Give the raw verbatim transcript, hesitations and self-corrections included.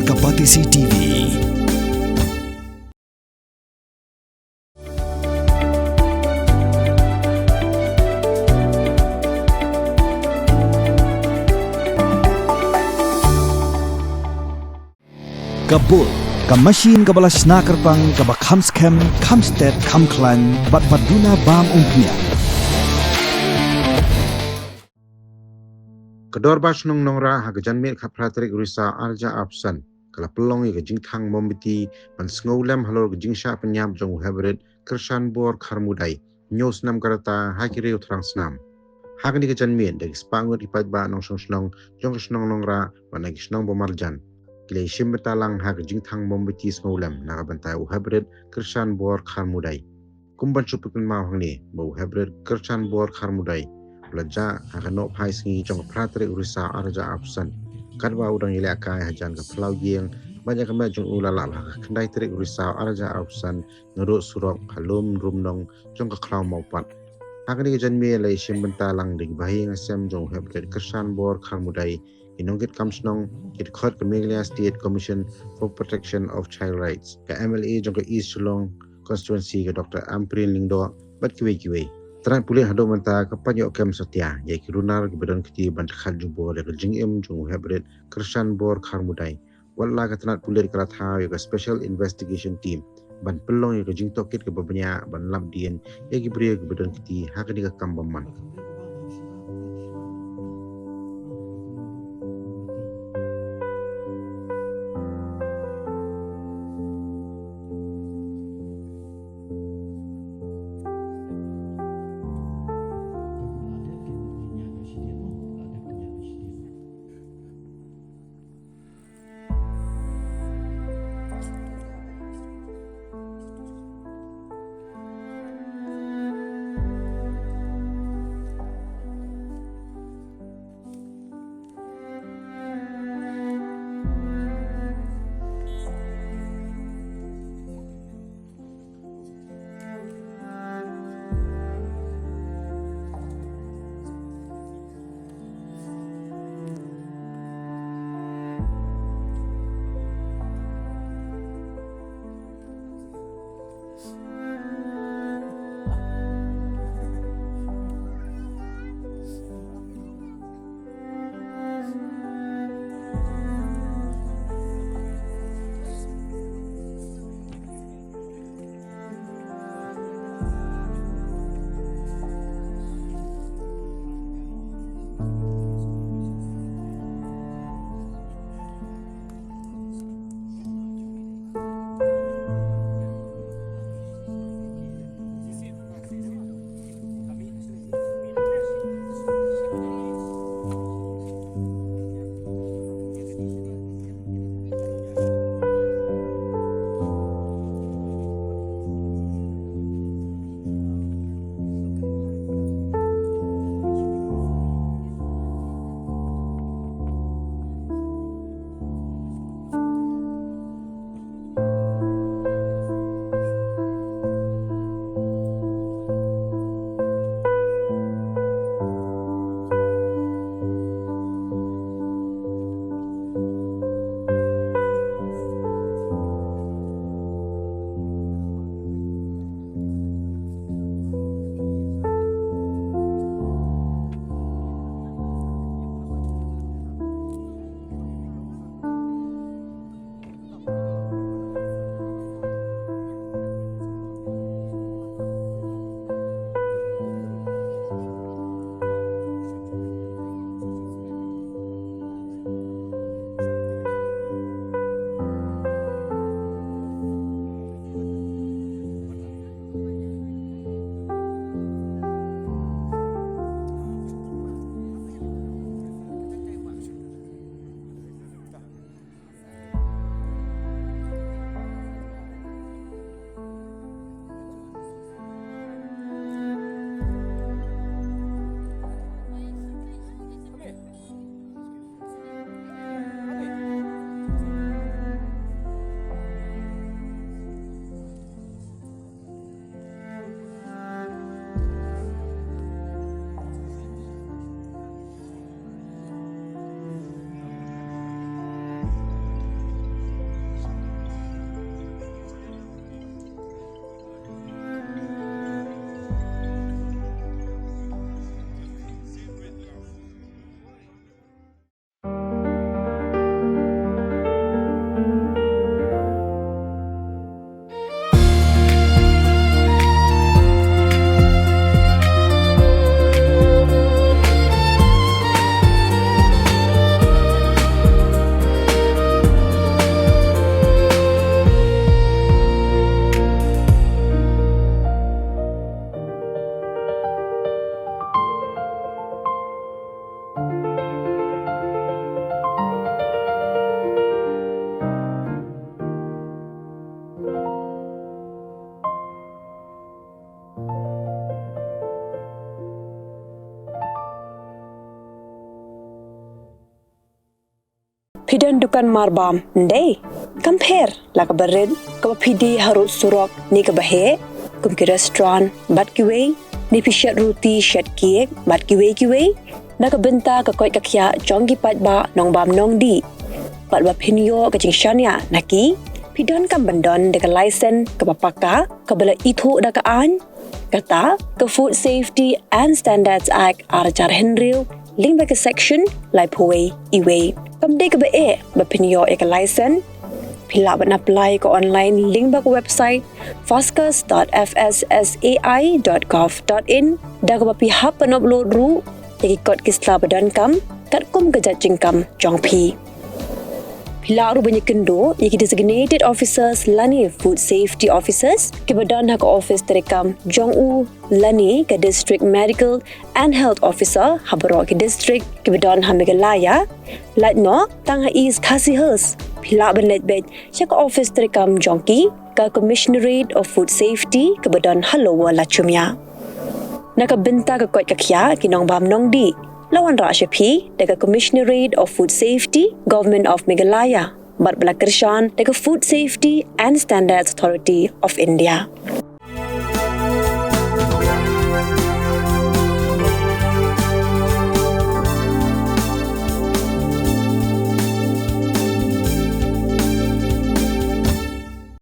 Ka Batesi T V. Ka bul, ka machine kaba la shna kyrpang, kaba kham skhem, kham stet, kham khlaiñ, bad ba duna bam umphniang. Ka Dorbar Shnong Nongrah ha ka janmiet khatphra tarik u Risaw arhajar arphew san ka la pynlong ïa ka jingthang mombati ban sngewlem halor ka jingshah pynïap jong u Heprit Kyrshanbor Kharmudai, hynñiew snem ka rta, ha ki riew thrang snam. Ha kane ka janmiet da ki spah ngut ki paidbah nongshong shnong jong ka shnong Nongrah bad na ki shnong ba marjan ki la ïashim bynta lang ha ka jingthang mombati sngewlem na ka bynta u Heprit Kyrshanbor Kharmudai. Kum ban shu pynkynmaw hangne ba u Heprit Kyrshanbor Kharmudai u la jah ha ka nohphai sngi jong ka phra tarik u Risaw arhajar arphew san, katba u dang ïalehkai hajan ka phyllaw ïing, bad ïa ka met jong u la lap ha ka khyndai tarik u Risaw arhajar arphew san naduh surok ha Lum Rumnong jong ka khlaw Mawpat. Ha kane ka janmiet la ïashim bynta lang da ki bahaïing hasem jong u Heprit Kyrshanbor Kharmudai, ki nongkitkam shnong, ki dkhot ka Meghalaya State Commission for Protection of Child Rights, ka M L A jong ka East Shillong Constituency, ka Doctor Ampareen Lyngdoh, bad kiwei kiwei. Tnat pulit haduh mynta ka pan ïoh kem satia ïa ki runar kiba don kti ban dkhat jubor ïa ka jingim jong u Heprit Kyrshanbor Kharmudai, wat la ka tnat pulit ka la thaw ïa ka Special Investigation Team ban pynlong ïa ka jingtohkit kaba bniah ban lap dien ïa ki briew kiba don kti ha kane ka kam bymman. Phi don dukan marbam, ym dei? Kam pher la kaba rit, kaba phi die harud surok ne kaba heh, kum ki restaurant bad kiwei, ne phi shet ruti shet cake bad kiwei kiwei. Na ka bynta ka koit ka khiah jong ki paidbah nongbam nongdih, bad ba phin ïoh ka jingshaniah na ki, phi donkam ban don da ka license kaba paka, kaba la ithuh da ka aiñ, kata ka Food Safety and Standards Act ar hajar hynriew, lyngba ka section laiphew wei E wei. Kam dei kaba eh ba phin ïoh ïa ka license. Phi lah ban apply ka online lyngba ka website foscus dot F S S A I dot gov dot in, da kaba phi hap ban upload ruh ïa ki kot ki sla ba donkam katkum ka jait jingkam jong phi. Phi lah ruh ban ïakynduh ïa ki designated officers lane food safety officers kiba don ha ka office treikam jong u lane ka district medical and health officer ha baroh ki district kiba don ha Meghalaya. Lait noh tang ha East Khasi Hills, phi lah ban leit beit sha ka office treikam jong ki, ka Commissionerate of Food Safety kaba don ha Lower Lachumia. Na ka bynta ka koit ka khiah ki nongbam nongdih, la wanrah sha phi da ka Commissionerate of Food Safety, Government of Meghalaya, bad ba la kyrshan da ka Food Safety and Standards Authority of India.